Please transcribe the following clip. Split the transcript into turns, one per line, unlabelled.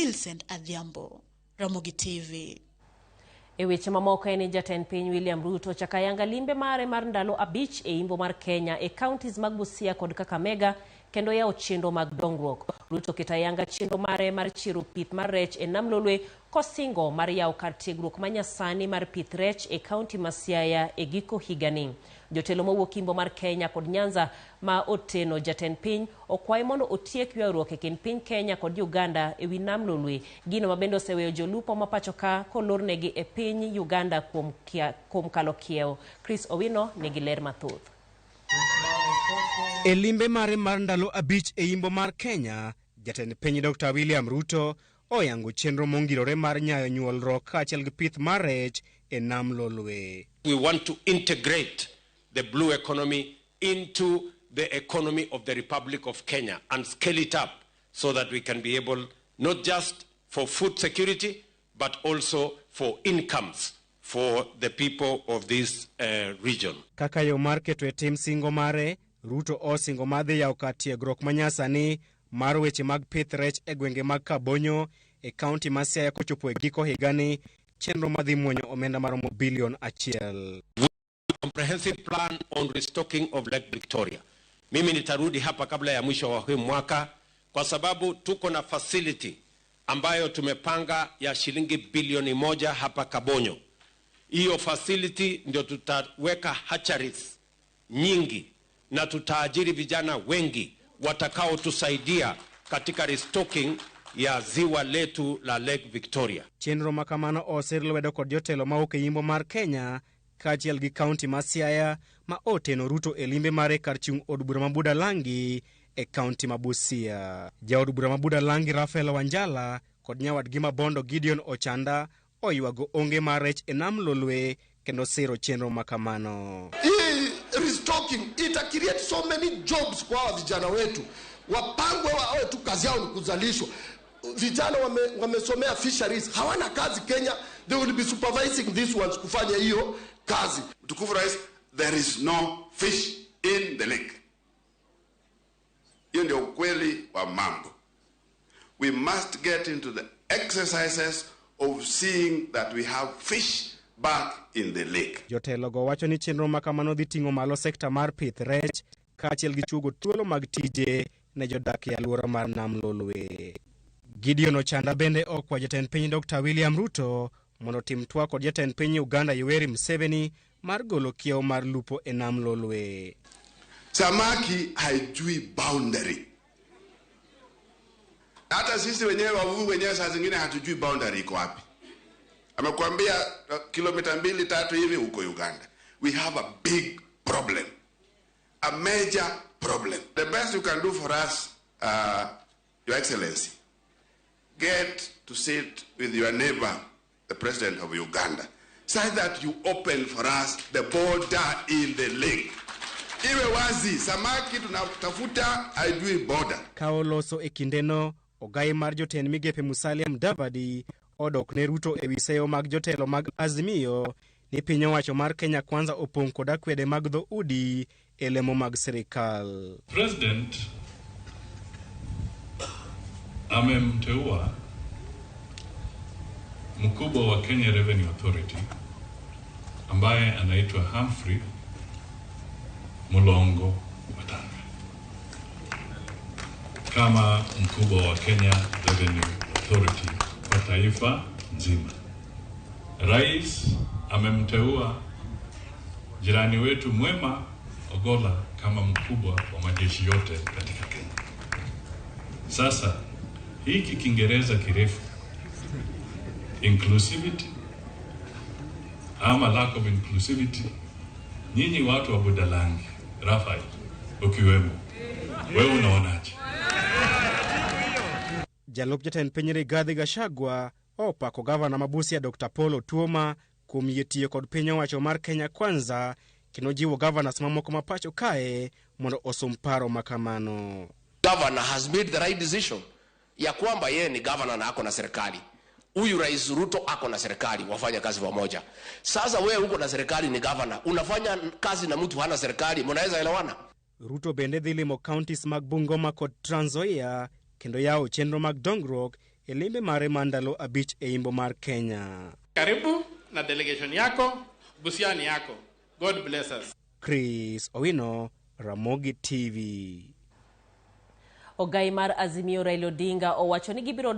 Millicent Adhiambo, Ramogi TV.
E weche mamoko en ni jatend piny William Ruto ochako ayanga limbe mare mar ndalo 5 e imbo mar Kenya e counties mag Busia kod Kakamega kendo yawo chenro mag dongruok. Ruto oketo ayanga chenro mare mar chiero pith mar rech e Nam Lolwe kosingo mar yawo kar tiegruok manyasani mar pith rech e kaunti ma Siaya e giko higani. Jotelo mowuok imbo mar Kenya kod Nyanza ma oteno jatend piny okwaye mondo otiek ywaruok e kind piny Kenya kod Uganda e wi Nam Lolwe, gino ma bende oseweyo jolupo ma pacho ka kolornegi e piny Uganda kuom kalo kiewo. Chris Owino nigi ler mathoth.
E limbe mare mar ndalo 5 e imbo mar Kenya, jatend piny Dr. William Ruto oyango chenro mongirore mar nyayo nyuolruok kaachiel gi pith mar rech e Nam Lolwe.
We want to integrate the blue economy into the economy of the Republic of Kenya and scale it up so that we can be able not just for food security but also for incomes for the people of this region.
Kaka yo mar keto e tim singo mare, Ruto osingo mar dhi yawo kar tiegruok manyasani mar weche mag pith rech e gwenge mag Kabonyo e kaunti ma Siaya kochopo e giko higani, chenro madhi muonyo omenda maromo bilion 1.
Comprehensive plan on restocking of Lake Victoria. Mimi nitarudi hapa kabla ya mwisho wa huu mwaka kwa sababu tuko na facility ambayo tumepanga ya shilingi bilioni 1 hapa Kabonyo. Hiyo facility ndio tutaweka hatcheries nyingi na tutaajiri vijana wengi watakaotusaidia katika restocking ya ziwa letu la Lake Victoria.
Chenro ma kamano osir lwedo kod jotelo mawuok e yimbo mar Kenya kaachiel gi kaunti ma Siaya ma oteno Ruto e limbe mare kar chung' od bura ma Budalangi e kaunti ma Busia. Jaod bura ma Budalangi Raphael Wanjala kod nyawadgi ma Bondo Gideon Ochanda oywago onge mar rech e Nam Lolwe kendo siro chenro ma kamano.
Hii restocking ita create so many jobs kwa hawa vijana wetu. Wapangwe wawe tu kazi yao ni kuzalishwa. Vijana wamesomea fisheries, hawana kazi Kenya. They will be supervising these ones kufanya hiyo kazi.
Mtukufu Rais, there is no fish in the lake. Hiyo ndio ukweli wa mambo. We must get into the exercises of seeing that we have fish back in the lake.
Jotelo go wacho ni chenro ma kamano dhi ting'o malo sekta mar pith rech kaachiel gi chuogo thuolo mag tije ne jodak e alwora mar Nam Lolwe. Gideon Ochanda bende okwa jatend piny Dr. William Ruto mondo otim twak kod jatend piny Uganda Yoweri Museveni mar golo kiewo mar lupo e Nam Lolwe.
Samaki haijui boundary. Hata sisi wenyewe wavuvi wenyewe saa zingine hatujui boundary iko wapi. Amekuambia kilomita 2-3 hivi huko Uganda. We have a big problem. A major problem. The best you can do for us, Your Excellency, get to sit with your neighbor, the President of Uganda, so that you open for us the border in the lake. Iwe wazi, samaki tunatafuta haijui border.
Ka oloso e kindeno, ogai mar jotend migepe Musalia Mudavadi odok ne Ruto ewi seyo mag jotelo mag Azimio ni piny owacho mar Kenya Kwanza opong' kod akwede mag dhoudi e lemo mag sirikal.
President amemteua mkubwa wa Kenya Revenue Authority ambaye anaitwa Humphrey Mulongo Watanga kama mkubwa wa Kenya Revenue Authority kwa taifa nzima. Rais amemteua jirani wetu mwema Ogolla kama mkubwa wa majeshi yote katika Kenya. Sasa hiki Kiingereza kirefu, inclusivity ama lack of inclusivity, nyinyi watu wa Budalangi, Rafael ukiwemo, wewe unaonaje?
Jalup jatend piny Rigathi Gachagua opako gavana ma Busia Dr. Paul Otuoma kuom yie tiyo kod piny owacho mar Kenya Kwanza kendo jiwo governors mamoko ma pacho kae mondo osum paro ma kamano.
Governor has made the right decision ya kwamba yeye ni governor na ako na serikali. Huyu Rais Ruto ako na serikali, wafanya kazi pamoja. Sasa wewe uko na serikali ni governor, unafanya kazi na mtu hana serikali, mnaweza elewana?
Ruto bende dhi limo counties mag Bungoma kod Trans Nzoia kendo yawo chenro mag dongruok e limbe mare mar ndalo 5 e imbo mar Kenya.
Karibu na delegation yako, Busia ni yako. God bless us.
Chris Owino, Ramogi TV.
Ogai mar Azimio Raila Odinga owacho ni gibiro